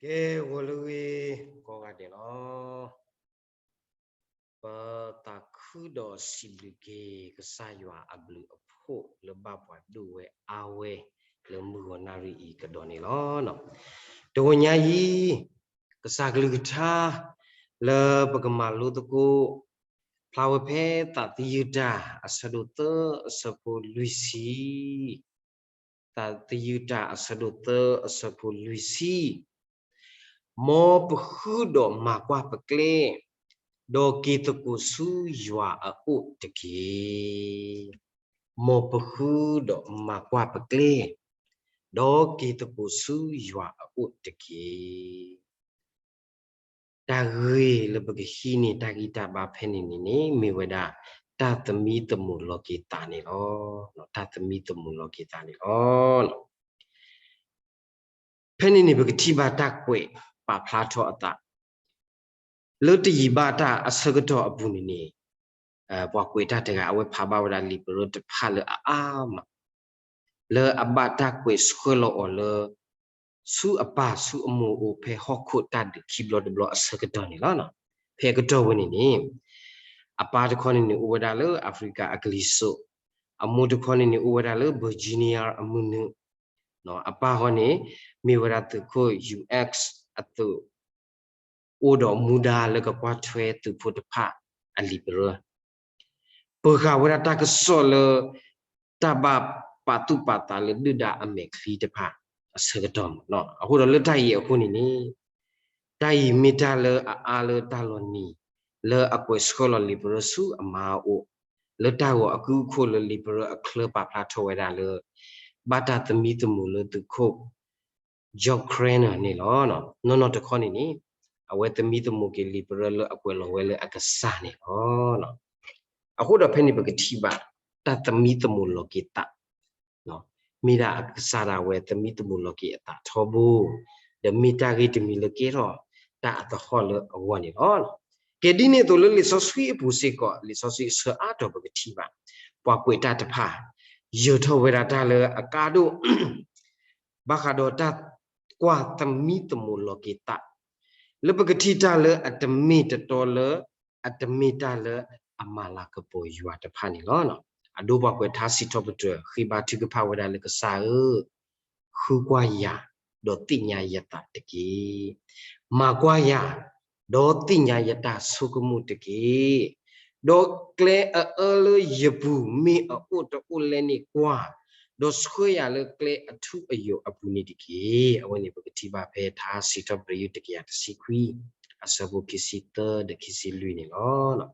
ကဲ ဂီၤလၢအဂ့ၤ ကိးဂၤဒဲးလီၤ. ပသးခုဒီးစံးဘျုးက့ၤ ကစၢ်ယွၤအဘျုးအဖှိၣ်လၢဘၣ်ပှၤဒိၣ်ဝဲအါဝဲ လၢမုၢ်ဂီၤနၣ်ရံၣ်အံၤကဒီးန့ၣ်လီၤ. တဂီၤညါအံၤ ကစၢ်ကလုၢ်ကထါ လၢပကမၤလိသကိး ဖျါဝဲဖဲသးသယုၢ်တၢ် အဆၢဒိၣ်သၢ အဆၢဖိလွံၢ်ဆံ သးသယုၢ်တၢ် အဆၢဒိၣ်သၢ အဆၢဖိလွံၢ်ဆံ, မ်ပဃုဒီးမၤကွၢ်ပကျဲ, ဒီးက့ၤသကိးဆူယွၤအအိၣ်တက့ၢ်. မ်ပဃုဒီးမၤကွၢ်ပကျဲ, ဒီးက့ၤသကိးဆူယွၤအအိၣ်တက့ၢ်. တၢ်ဂ့ၢ်လၢပကဟံးန့ၢ်တၢ်ဂံၢ်တၢ်ဘါဖဲန့ၣ်န့ၣ်န့ၣ် မ့ၢ်ဝဲဒၣ် တၢ်သမံသမိးလီၤက့ၤသးန့ၣ်လီၤ. တၢ်သမံသမိးလီၤက့ၤသးန့ၣ်လီၤ. ဖဲန့ၣ်န့ၣ် ပကထံၣ်ဘၣ်တၢ်ကွဲးပာ်ဖျါထီၣ်အသး လၢတယံာ်ဘၣ်တၢ်အဆၢကတီၢ်အပူၤန့ၣ်န့ၣ် ပှၤကွဲးတၢ်တဂၤ အဝဲဖးဘၣ်ဝဲဒၣ်လံာ်ပရၢတဖၣ်လၢအအါမး လၢအဘၣ်တၢ်ကွဲးဆှၢလီၤအီၤလၢ ဆူအပၢ်ဆူအမိၢ်အအိၣ် ဖဲဟီၣ်ခိၣ်တၢ်ဒုးခံဘျီတဘျီအဆၢကတီၢ်န့ၣ်လီၤ. ဖဲအကတီၢ်ဝဲန့ၣ်န့ၣ် အပၢ်တခီန့ၣ်န့ၣ် အိၣ်ဝဲဒၣ်လၢ Africa အကလံၤစိး, အမိၢ်တခီန့ၣ်န့ၣ် အိၣ်ဝဲဒၣ်လၢ Virginia အမုၢ်နုာ်, အပၢ်ဃီန့ၣ် မ့ၢ်ဝဲဒၣ်သုးခိၣ် U.S အသုး အိၣ်ဒီးမူဒါလၢကကွၢ်ထွဲသုးဖိတဖၣ်အလံာ်ပရၢ, ပှၤဃးဝဲဒၣ်တၢ်ကစီၣ်လၢ တၢ်ဘၣ်ပာ်သူၣ်ပာ်သးလၢဒုၣ်ဒါအမဲာ်ချံတဖၣ်အဆၢကတီၢ်န့ၣ်လီၤ. အဃိဒီးလၢတၢ်အံၤအဃိန့ၣ်န့ၣ် တၢ်အံၤမ့ၢ်တၢ်လၢအအါလၢတၢ်လီၤနံၤ လၢအကွဲးဆှၢလီၤလံာ်ပရၢဆူအမါအအိၣ် လၢတၢ်ဂီၤအကုအခိၣ်လၢလံာ်ပရၢအချၢပာ်ဖျါထီၣ်ဝဲဒၣ်လၢ ဘၣ်တၢ်သမံသမိးလၢသုးခိၣ် Job Craner န့ၣ်လီၤ. နီၢ်နီၢ်တခီန့ၣ်န့ၣ် အဝဲသမံသမိးက့ၤလံာ်ပရၢလၢအကွဲးလီၤဝဲလၢအကစၢ်န့ၣ်လီၤ. အဃိဒီးဖဲန့ၣ်ပကထံၣ်ဘၣ် တၢ်သမံသမိးလီၤက့ၤသး မ့ၢ်ဒၣ်အကစၢ်ဒၣ်ဝဲသမံသမိးလီၤက့ၤအသးထီဘိ, ဒီးမ့ၢ်တၢ်ဂ့ၢ်တမံၤလၢကဲထီၣ်တၢ်အသဟီၣ်လၢအဂီၢ်န့ၣ်လီၤ. ကဲဒ်န့ၣ်အသိးလၢလံာ်စီဆှံအပူၤစ့ၢ်ကီး လံာ်စီဆှံအဆၢအါတီၤပကထံၣ်ဘၣ် ပှၤကွဲးတၢ်တဖၣ် ယၢၤထီၣ်ဝဲဒၣ်တၢ်လၢအကါဒိၣ် ဘၣ်ဃးဒီးတၢ်ကွၢ်သမံသမိးလီၤက့ၤသး လၢပကထံၣ်တၢ်လၢအတမ့ၢ်တတီလၢ အတမ့ၢ်တၢ်လၢအမၤလၤကပီၤယွၤတဖၣ်န့ၣ်လီၤ. အဒိပှၤကွဲးထါစံးထီၣ်ပတြၢၤ ဃ့ဘါထုကဖၣ်ဝဲဒၣ်လၢကစၢ်ဧၢ, ဃုကွၢ်ယၤ, ဒီးသ့ၣ်ညါယသးတက့ၢ်. မၤကွၢ်ယၤ, ဒီးသ့ၣ်ညါယတၢ်ဆိကမိၣ်တက့ၢ်. ဒီးကျဲအအၢလၢယပူၤမ့ၢ်အအိၣ်တအိၣ်လဲၣ်န့ၣ်ကွၢ်, ဒီးဆှၢယၤလၢကျဲအထူအယိာ်အပူၤန့ၣ်တက့ၢ်. အဝဲန့ၣ်ပကထံၣ်ဘၣ်ဖဲထါစံးထီၣ်ပတြၢၤ တကယၤတဆံခွံ အဆၢဖိခံဆံသၢဒီးခံဆံလွံၢ်န့ၣ်လီၤ.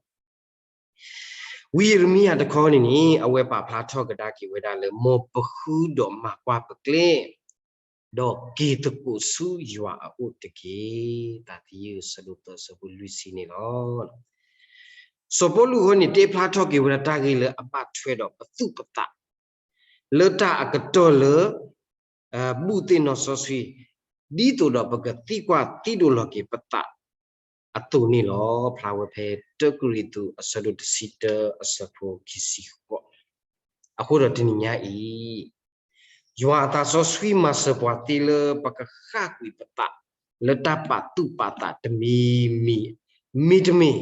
ဝံယံးရမံယၤတခီန့ၣ်န့ၣ် အဝဲပာ်ဖျါထီၣ်ကဒါက့ၤဝဲဒၣ်လၢ မ်ပဃုဒီးမၤကွၢ်ပကျဲ, ဒီးက့ၤသကိးဆူယွၤအအိၣ်တက့ၢ်. သးသယုၢ်အဆၢဒိၣ်သၢ အဆၢဖိလွံၢ်ဆံန့ၣ်လီၤ. စီၤပီလူးအဃိန့ၣ် တဲဖျါထီၣ်က့ၤဝဲဒၣ်တၢ်ဂ့ၢ်လၢအဘၣ်ထွဲဒီးပသူၣ်ပသး လၢတၢ်အကတီၢ်လၢ ဘူၣ်သ့ၣ်နီၣ်စီဆှံ ဒ်သိးဒီးပကသံကွၢ်သံဒိးလီၤက့ၤပသးအသိးန့ၣ်လီၤ. ဖျါဝဲဖဲတၢကရံၣ်သူး အဆၢဒိၣ်တဆံတၢ အဆၢဖိခံဆံဃိး. အဃိဒီးတနံၤညါအံၤ ယွၤအသးစီဆှံမၤစၢၤပှၤသ့လၢပကဃၣ်ကွံာ်ပသး လၢတၢ်ပာ်သူၣ်ပာ်သးတမံၤမံၤ, မ့တမ့ၢ်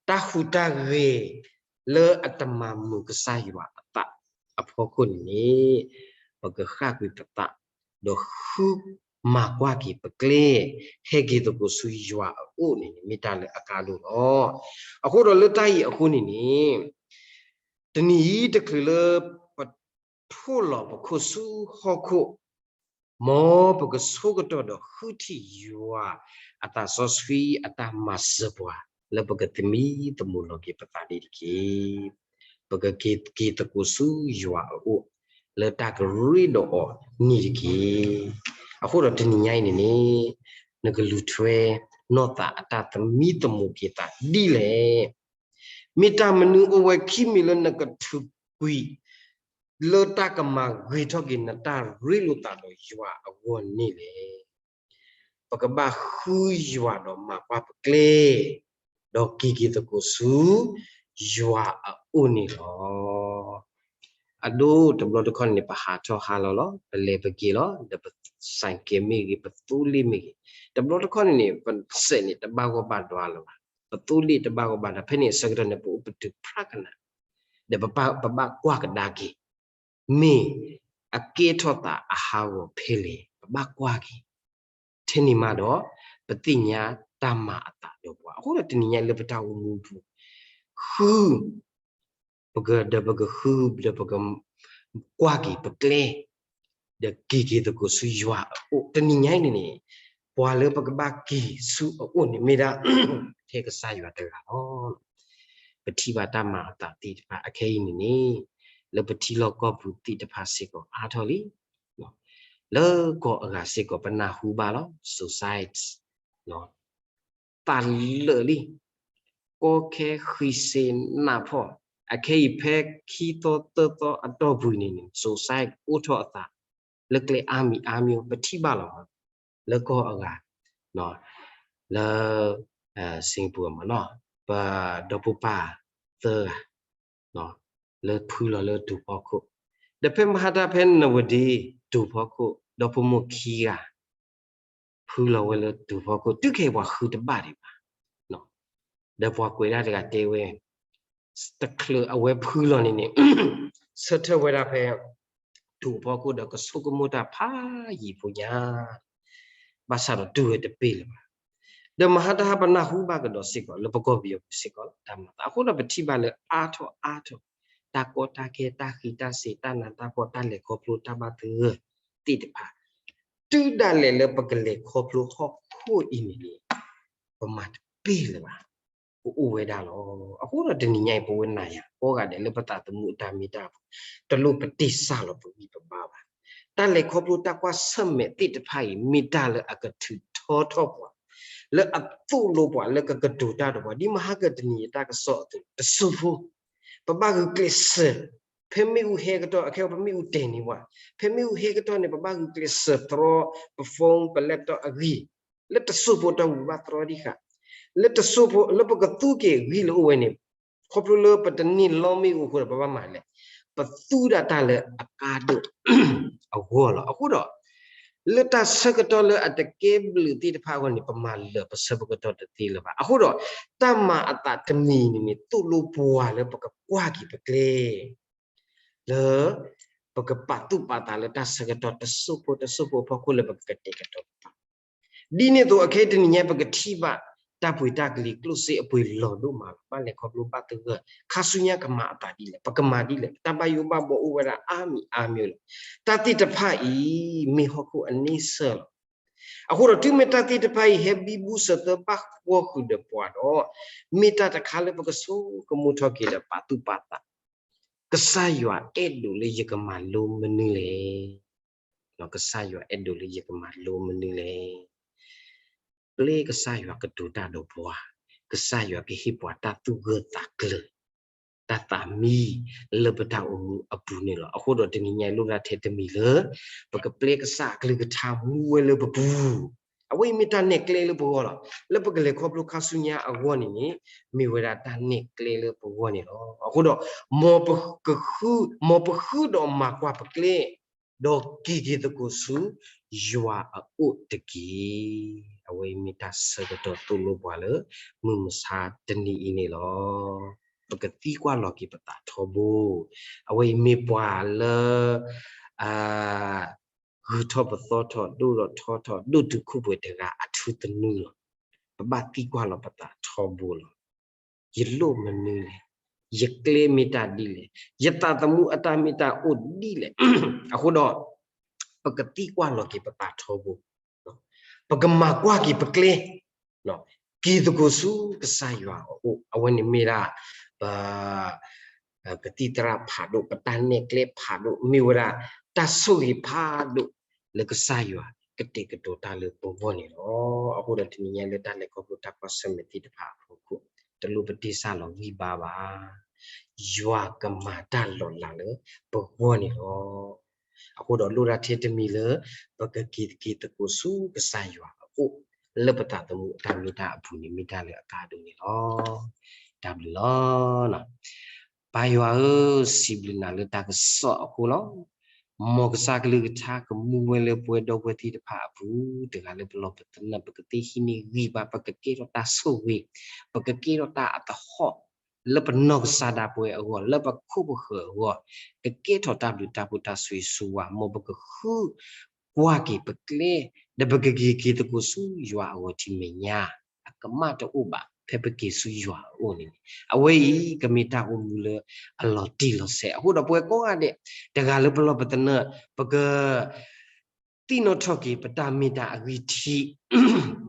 တၢ်ဟူးတၢ်ဂဲၤ လၢအတမၤမုာ်ကစၢ်ယွၤအသးအဖီခိၣ်န့ၣ်န့ၣ် ပကဃၣ်ကွံာ်ပသး ဒီးဃုမၤကွၢ်က့ၤပကျဲ, ဟဲက့ၤသကိးဆူယွၤအအိၣ်န့ၣ်န့ၣ် မ့ၢ်တၢ်လၢအကါဒိၣ်လီၤ. အဃိဒီးလၢတၢ်အံၤအဃိန့ၣ်န့ၣ် တနံၤအံၤတချုးလၢ ပထိၣ်လီၤပခိၣ်ဆူဟီၣ်ခိၣ်, မ်ပကဆိကတီၢ်ဒီးဃုထံၣ်ယွၤအသးစီဆှံအတၢ်မၤစၢၤပှၤ လၢပကသမံသမိးလီၤက့ၤပသးန့ၣ်တက့ၢ်. ပကက့ၤသကိးဆူယွၤအအိၣ် လၢတၢ်ကရ့ဒီးအီၤန့ၣ်တက့ၢ်. အဃိဒီးတနံၤညါအံၤန့ၣ်န့ၣ် နကလူၤထွဲနီၢ်သးအတၢ်သမံသမိးက့ၤသးဒ်လဲၣ်. မ့ၢ်တၢ်မနုၤအိၣ်ဝဲခံမံၤလၢနကထုးကွံာ် လၢတၢ်ကမၤဂ့ၤထီၣ်က့ၤနတၢ်ရ့လိာ်သးဒီးယွၤအဂီၢ်န့ၣ်လဲၣ်. ပကဘၣ်ဃုယွၤဒီးမၤကွၢ်ပကျဲ, ဒီးက့ၤက့ၤသကိးဆူယွၤအအိၣ်န့ၣ်လီၤ. အဒိတဘျီတခီန့ၣ် ပဟးထီၣ်ဟးလီၤလီၤ, ပလဲၤပက့ၤလီၤ, ဒီးပ စဲးကဲမ့ၢ်ဂ့ၤ, ပသိလ့ၣ်မ့ၢ်ဂ့ၤ, တဘျီတခီၣ်န့ၣ်န့ၣ် ပစဲးန့ၣ် တဘၣ်ဂီၢ်ဘၣ်ဒွါလၢၤဘၣ်, ပသိလ့ၣ်တဘၣ်ဂီၢ်ဘၣ်ဒွါ, ဖဲန့ၣ်အဆၢကတီၢ်န့ၣ် ပအိၣ်ပတုာ်ဖြးကနၣ်, ဒီးပဘၣ်ကွၢ်ကဒါက့ၤ မ့ၢ်အကဲထီၣ်သးအဟးဂီၤဖဲလဲၣ်, ပဘၣ်ကွၢ်က့ၤ, ထဲန့ၣ်မးဒီး ပသ့ၣ်ညါတၢ်မၤအသးဒီးပှၤ. အဃိဒီးတနံၤညါလၢပတၢ်အိၣ်မူပူၤ ဃု ပကဒီးပကဃု ဒီးပကကွၢ်က့ၤပကျဲ ဒီးက့ၤက့ၤသကိးဆူယွၤအအိၣ်. တနံၤညါအံၤန့ၣ်န့ၣ် ပှၤလၢပကဘၣ်က့ၤဆူအအိၣ်န့ၣ်မ့ၢ်ဒၣ် ထဲကစၢ်ယွၤတဂၤလီၤ. ပထံၣ်ဘၣ်တၢ်မၤအသးသ့ၣ်တဖၣ်အခဲအံၤန့ၣ်န့ၣ် လၢပထံလီၢ်ကီၢ်ပူၤသ့ၣ်တဖၣ်စ့ၢ်ကီးအါထီၣ်လံ. လၢကီၢ်အဂၤစ့ၢ်ကီး ပနၢ်ဟူဘၣ်လီၤ suicide သးလၢာ်လံ, ကီခဲဃံစ့နးဖှီၣ်, အခဲအံၤဖဲခံသီသၢသီအတီၢ်ပူၤန့ၣ်န့ၣ် suicide အိၣ်ထီၣ်အသး လၢကျဲအါမံၤအါမံၤ ပထံၣ်ဘၣ်လီၤ. လၢကီၢ်အဂၤ လၢ Singapore မ့ၢ်နီၤ ပဒီဖိပၢ်သၢဂၤ လၢဖုလီၤလၢဒူၣ်ဖီခိၣ်, ဒီးဖဲမဟါတၢ်ဖဲနဝဒ့ဒူၣ်ဖီခိၣ် ဒီဖိမိၢ်ခံဂၤ ဖုလီၤဝဲလၢဒူၣ်ဖီခိၣ် တုၤခဲအံၤပှၤဃုတဘၣ်ဒံးဘၣ်. ဒီးပှၤကွဲးဒၣ်တဂၤတဲဝဲ တချုးအဝဲဖုလီၤန့ၣ်န့ၣ် ဆၢထၢၣ်ဝဲဒၣ်ဖဲ ဒူၣ်ဖီခိၣ်ဒီးကဆိကမိၣ်တၢ်ဖးယံာ်ဖိညါ ဘၣ်ဆၣ်ဒီးတုၤဝဲတပ့ၢ်လၢၤဘၣ်. ဒီးမဟါတဟါပနၢ်ဟူဘၣ်ကဒီးစ့ၢ်ကီး လၢပကီၢ်ပယီၤပူၤစ့ၢ်ကီးလီၤ တၢ်မၤသးအဃိဒီး ပထံၣ်ဘၣ်လၢအါထီၣ်အါထီၣ် တၢ်ကီတၢ်ခဲ တၢ်ဃံးတၢ်စ့ၤ တၢ်နးတၢ်ဖှီၣ် တၢ်လဲၤခီဖျိတၢ်ဘၣ်သဂၢၢ်သ့ၣ်တဖၣ် တုၤဒၣ်လဲာ်လၢပကလဲၤခီဖျိဟီၣ်ခိၣ်အံၤန့ၣ်န့ၣ် ပမၤတပ့ၢ်လၢၤဘၣ်. ပအိၣ်ဝဲဒၣ်လီၤ. အဃိဒီးတနံၤညါအံၤ ပဝဲနၤယၤကိးဂၤဒဲးလၢပသးသမူအတၢ်မ့ၢ်တၢ်တီ တလိၣ်ပတ့ၢ်စၢ်လီၤပဂံၢ်ပဘါဘၣ်. တၢ်လဲၤခီဖျိတၢ်ကွၢ်ဆၢၣ်မဲာ်သ့ၣ်တဖၣ်အံၤ မ့ၢ်တၢ်လၢအကထုးထီထီၣ်ပှၤ လၢအသိၣ်လိပှၤ လၢကကတိၤတၢ်ဒီးပှၤ ဒ်မဟါကတနံၤအံၤတၢ်ကစီၣ်အသိး တစိၢ်ဖိ ပဘၣ်ဂုာ်ကျဲးစၢး ဖဲမ့ၣ်အူဟဲကတီၢ် အခဲအံၤပမ့ၣ်အူတဲာ်န့ၢ်ပှၤ ဖဲမ့ၣ်အူဟဲကတီၢ်န့ၣ် ပဘၣ်ဂုာ်ကျဲးစၢးသြီ ပ phone ပ laptop အဂံၢ် လၢတစိၢ်ဖိတီၢ်ပူၤဘၣ်သြီဒံးဃာ် လၢတစိၢ်ဖိ လၢပကသူက့ၤဂံၢ်လၢအိၣ်ဝဲန့ၣ် ခီဖျိလၢပတန့ၢ်လီမ့ၣ်အူအဃိဒီး ပဘၣ်မၤလဲၣ်, ပသူဒၣ်တၢ်လၢအကါဒိၣ်အဂီၢ်လီၤ. အဃိဒီး လၢတၢ်ဆၢကတီၢ်လၢအတကဲဘျုးသ့ၣ်တဖၣ်အဂီၢ်န့ၣ် ပမၤလၢာ်ပဆၢပကတီၢ်တသ့လၢၤဘၣ်. အဃိဒီး တၢ်မၤအသးတမံၤန့ၣ်န့ၣ် သိၣ်လိပှၤလၢပကကွၢ်က့ၤပကျဲ လၢ ပကပာ်သူၣ်ပာ်သးလၢတၢ်ဆၢကတီၢ်တစိၢ်ဖိတစိၢ်ဖိအဖီခိၣ်လၢပကကတဲာ်ကတီၤပသး ဒ်န့ၣ်အသိး အခဲအံၤတနံၤညါ ပကထံၣ်ဘၣ် တၢ်ပှ့ၤတၢ်ကလံၤကျိၣ်စ့အပှ့ၤလီၤဒိၣ်မးလီၤ. ဘၣ်လဲၤခီဖျိဘၣ်သဂၢၢ် ခါဆူညါကမၤအသးဒ်လဲၣ်, ပကမၤဒ်လဲၣ်, တၢ်ဘၣ်ယိၣ်ဘၣ်ဘှီအိၣ်ဝဲဒၣ်အါမံၤအါမံၤလီၤ. တၢ်သ့ၣ်တဖၣ်အံၤ မ့ၢ်ဟီၣ်ခိၣ်အန့ဆၢၣ်လီၤ. အဃိဒီး တုၤမ့ၢ်တၢ်သ့ၣ်တဖၣ်အံၤ ဟဲဘံဘူစၢၤသၢဘၣ်ဃီဃုာ်ဒီးပှၤဒီး မ့ၢ်တၢ်တခါလၢပကဆိကမိၣ်ထီၣ်က့ၤဒီးပာ်သူၣ်ပာ်သး ကစၢ်ယွၤအဲၣ်ဒိးလၢယကမၤလိမနုၤလဲၣ်. ကစၢ်ယွၤအဲၣ်ဒိးလၢယကမၤလိမနုၤလဲၣ်. ပျဲကစၢ်ယွၤကတိၤတၢ်ဒီးပှၤ, ကစၢ်ယွၤကဟ့ၣ်ပှၤတၢ်သူၣ်ဂၢၢ်သးကျၢၤ, တၢ်သးမံလၢပတၢ်အိၣ်မူအပူၤန့ၣ်လီၤ. အဃိဒီးတနံၤညါအံၤလိၣ်ဒၣ်ထဲတမံၤလၢ ပကပျဲကစၢ်အကလုၢ်ကထါမူဝဲလၢပပူၤ အဝဲအံၤမ့ၢ်တၢ်နဲၣ်ကျဲလၢပဂီၢ်လီၤ. လၢပကလဲၤခီဖျိခါဆူညါအဂီၢ်န့ၣ်န့ၣ် မ့ၢ်ဝဲဒၣ်တၢ်နဲၣ်ကျဲလၢပဂီၢ်န့ၣ်လီၤ. အဃိဒီး မ်ပဃု, မ်ပဃုဒီးမၤကွၢ်ပကျဲ, ဒီးက့ၤက့ၤသကိးဆူယွၤအအိၣ်တက့ၢ်. အဝဲအံၤမ့ၢ်တၢ်ဆၢကတီၢ်သိၣ်လိပှၤလၢ မုၢ်မဆါတနံၤအံၤန့ၣ်လီၤ. ပကသံကွၢ်လီၤက့ၤပသးထီဘိ. အဝဲအံၤမ့ၢ်ပှၤလၢ အ ဂုၤထီၣ်ပသီထီၣ် ဒိၣ်ထီၣ်ထီထီၣ် ဒိၣ်တုာ်ခိၣ်ပှဲၤတဂၤအထူသနူလီၤ. ပဘၣ်သံကွၢ်လီၤပသးထီဘိလီၤ. ယလိၣ်မနုၤလဲၣ်, ယကျဲမ့ၢ်တၢ်ဒ်လဲၣ်, ယသးသမူအတၢ်မ့ၢ်တၢ်အိၣ်ဒ်လဲၣ်. အဃိဒီး ပကသံကွၢ်လီၤက့ၤပသးထီဘိ, ပကမၤကွၢ်က့ၤပကျဲ, က့ၤသကိးဆူကစၢ်ယွၤအအိၣ်, အဝဲန့ၣ်မ့ၢ်ဒၣ် ပ ကသံၣ်သရၣ်ဖးဒိၣ်, ပတၢ်နဲၣ်ကျဲဖးဒိၣ်, မ့ၢ်ဝဲဒၣ် တၢ်ဆိၣ်ဂ့ၤဖးဒိၣ် လၢကစၢ်ယွၤကတဲာ်ကတီၤတၢ်လၢပဂီၢ်န့ၣ်လီၤ. အဃိဒီးတနံၤညါလၢတၢ်လဲၤခီဖျိတၢ်ကွၢ်ဆၢၣ်မဲာ်သ့ၣ်တဖၣ်အဖီခိၣ် တလိၣ်ပတ့ၢ်စၢ်လီၤဂံၢ်ဘါဘၣ်. ယွၤကမၤတၢ်လီၤလးလၢပဂီၢ်န့ၣ်လီၤ. အဃိဒီးလိၣ်ဒၣ်ထဲတမံၤလၢ ပကက့ၤက့ၤသကိးဆူကစၢ်ယွၤအအိၣ် လၢပသးသမူအတၢ်မ့ၢ်တၢ်အပူၤန့ၣ် မ့ၢ်တၢ်လၢအကါဒိၣ်န့ၣ်လီၤ. တၢ်ဘျုးလီၤ. ပၢ်ယွၤဧၢ, စံးဘျုးနၤလၢတၢ်ကစီၣ်အဃိလီၤ. မ်ကစၢ်ကလုၢ်ကထါကမူဝဲလၢပဝဲဒီပုၢ်ဝဲၢ်သ့ၣ်တဖၣ်အပူၤ, တဂၤလၢပလီၢ်ပသနၢၣ် ပကသ့ဟံးန့ၢ်ဂံၢ်ဘါ, ပကကဲထီၣ်တၢ်ဆိၣ်ဂ့ၤ, ပကကဲထီၣ်တၢ်အသဟီၣ် လၢပနီၢ်ကစၢ်ဒၣ်ပဝဲအဂီၢ်, လၢပခိၣ်ပဃၢၤအဂီၢ်, ကကဲထီၣ်တၢ်ဘျုးတၢ်ဖှိၣ်တၢ်ဆိၣ်ဂ့ၤဆိၣ်ဝါ, မ်ပကဃုကွၢ်က့ၤပကျဲ, ဒီးပကက့ၤက့ၤသကိးဆူယွၤအဂီၢ်ထံးမဲာ်ညါ, အကမၣ်တအိၣ်ဘၣ် ဖဲပက့ၤဆူယွၤအအိၣ်န့ၣ်, အဝဲအံၤကမ့ၢ်တၢ်အိၣ်မူလၢအလီၤတံၢ်လီၤဆဲး. အဃိဒီးပဝဲကိးဂၤဒဲး, တဂၤလၢပလီၢ်ပသနၢၣ် ပက သ့ၣ်နီၣ်ထီၣ်က့ၤပတၢ်မ့ၢ်တၢ်အဂံၢ်ထံး,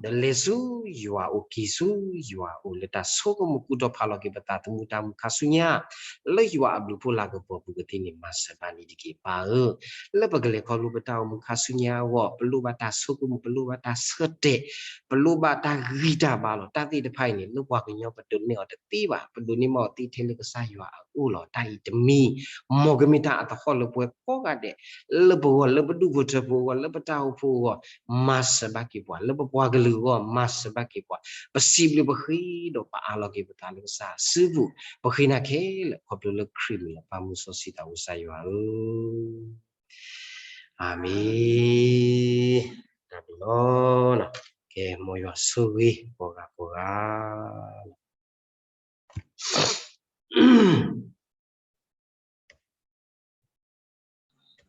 ဒီးလဲၤဆူယွၤအအိၣ်, က့ၤဆူယွၤအအိၣ်, လၢတၢ်ဆိကမိၣ်ကူၣ်ထီၣ်ဖးလီၤက့ၤပသးသမူတၢ်မုၢ်ခါဆူညါ, လၢယွၤအဘျုးဖှိၣ်လၤကပီၤပူၤကသ့န့ၣ် မၤစၢၤဘၣ်န့ၣ်တက့ၢ် ပၢ်ဧၢ. လၢပကလဲၤခီဖျိပတၢ်အိၣ်မူခါဆူညါအဂီၢ်, ပလိၣ်ဘၣ်တၢ်ဆိကမိၣ်, ပလိၣ်ဘၣ်တၢ်ဆၢတဲာ်, ပလိၣ်ဘၣ်တၢ်ဂံၢ်တၢ်ဘါလီၤ. တၢ်သ့ၣ်တဖၣ်အံၤန့ၣ် လၢပှၤကညီပဒိးန့ၢ်အီၤတသ့ဘၣ်, ပဒိးန့ၢ်ဘၣ်အီၤသ့ထဲလၢကစၢ်ယွၤအအိၣ်လီၤ. တၢ်အံၤတမံၤ, မ်ကမ့ၢ်တၢ်အသဟီၣ်လၢပဝဲကိးဂၤဒဲး, လၢပဂီၢ်, လၢပဒူၣ်ဖိထၢဖိအဂီၢ်, လၢပတၢ်အိၣ်ဖှိၣ်အဂီၢ်, မၤစၢၤဘၣ်က့ၤပှၤ, လၢပပှၤကလုာ်အဂီၢ်, မၤစၢၤဘၣ်က့ၤပှၤ, ပစံးဘျုးပဃ့ဒီးပအၢၣ်လီၤက့ၤပသးလၢကစၢ်အစုပူၤ, ပဃ့နၤခဲလၢာ် ခီဖျိလၢခရံာ်မံၤလီၤ. ပၢ်မုၢ်စီဆှံသးဝံၣ်ကစၢ်ယွၤဧၢ, အၤမ့ၣ်. တၢ်ဘျုးလီၤ. ကဲ, မ်ယွၤဆိၣ်ဂ့ၤကိးဂၤကိးဂၤလီၤ.